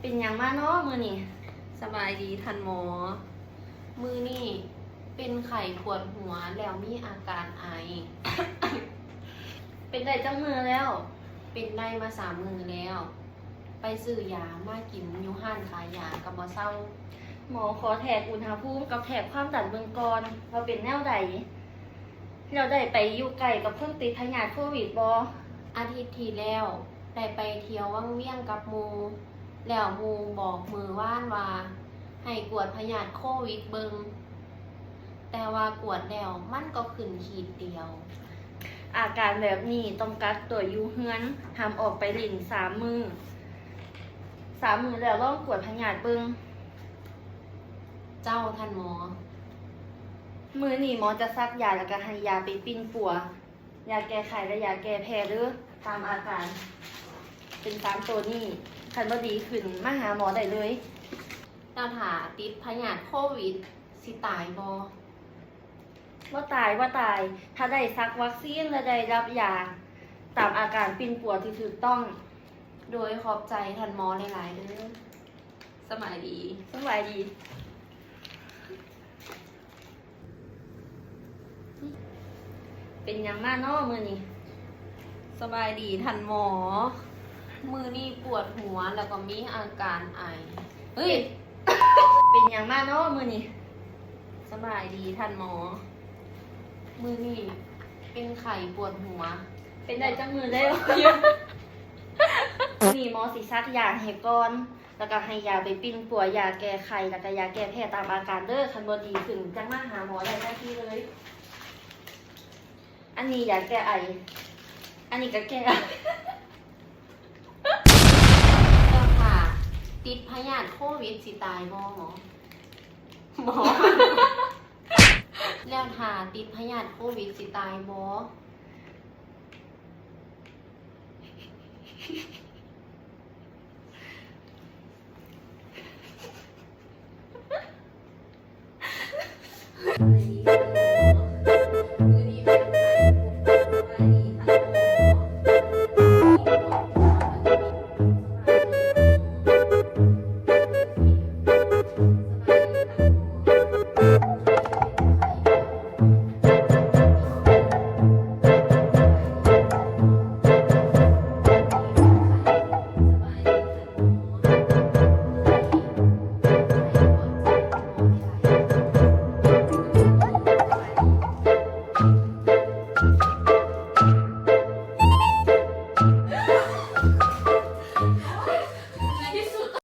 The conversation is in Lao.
ເປັນຫຍັງມາເນາະມື້ນີ້? ສະບາຍດີທ່ານໝໍ. ມື້ນີ້ເປັນໄຂ້ປວດຫົວ ແລ້ວມີອາການໄອ. ເປັນໄດ້ຈັກມື້ແລ້ວ? ເປັນໄດ້ມາສາມມື້ແລ້ວ. ໄປຊື້ຢາມາກິນຢູ່ຮ້ານຂາຍຢາກໍບໍ່ເຊົາ. ໝໍຂໍແທກອຸນຫະພູມກັບແທກຄວາມດັນເບິ່ງກ່ອນ ວ່າເປັນແນວໃດ. ແລ້ວໄດ້ໄປຢູ່ໃກ້ກັບຄົນຕິດພະຍາດໂຄວິດບໍ່? ອາທິດທີ່ແລ້ວໄດ້ໄປທ່ຽວວັງວຽງກັບໝູ່ ແລ້ວໝູ່ບອກມື້ວານວ່າໃຫ້ກວດພະຍາດໂຄວິດເບິ່ງ, ແຕ່ວ່າກວດແລ້ວມັນກໍຂຶ້ນຂີດດຽວ. ອາການແບບນີ້ຕ້ອງກັກຕົວຢູ່ເຮືອນ, ຫ້າມອອກໄປຫຼິ້ນສາມມື້, ສາມມື້ແລ້ວລອງກວດພະຍາດເບິ່ງ. ເຈົ້າທ່ານໝໍ. ມື້ນີ້ໝໍຈະສັກຢາ ແລ້ວກໍໃຫ້ຢາໄປປິ່ນປົວ, ຢາແກ້ໄຂ້ ແລະ ຢາແກ້ແພ້ເດີ້ ຕາມອາການ ເປັນສາມໂຕນີ້. ຄັນບໍ່ດີຂຶ້ນມາຫາໝໍໄດ້ເລີຍ. ແລ້ວຖ້າຕິດພະຍາດໂຄວິດຊິຕາຍບໍ່? ບໍ່ຕາຍ, ບໍ່ຕາຍ. ຖ້າໄດ້ສັກວັກຊີນ ແລະ ໄດ້ຮັບຢາຕາມອາການປິ່ນປົວທີ່ຖືກຕ້ອງ. ໂດຍ ຂອບໃຈທ່ານໝໍຫຼາຍໆເດີ້. ສະບາຍດີ. ສະບາຍດີ. ເປັນຫຍັງມາເນາະມື້ນີ້? ສະບາຍດີທ່ານໝໍ. ມື້ນີ້ປວດຫົວ ແລ້ວກໍມີອາການໄອ. ເຮີ້ຍ! ເປັນຫຍັງມາເນາະມື້ນີ້? ສະບາຍດີທ່ານໝໍ. ມື້ນີ້ເປັນໄຂ້ປວດຫົວ. ເປັນໄດ້ຈັກມື້ແລ້ວ? ມື້ນີ້ໝໍຊິສັກຢາໃຫ້ກ່ອນ. ແລ້ວກໍໃຫ້ຢາໄປປິ່ນປົວ, ຢາແກ້ໄຂ້ ແລ້ວກໍຢາແກ້ແພ້ຕາມອາການເດີ້. ຄັນບໍ່ດີຂຶ້ນຈັ່ງມາຫາໝໍໄດ້ທັນທີເລີຍ. ອັນນີ້ຢາແກ້ໄອ, ອັນນີ້ກໍແກ້ໄອ. ແລ້ວຖ້າຕິດພະຍາດໂຄວິດຊິຕາຍບໍ່ໝໍ? ໝໍ. ແລ້ວຖ້າຕິດພະຍາດໂຄວິດຊິຕາຍບໍ່?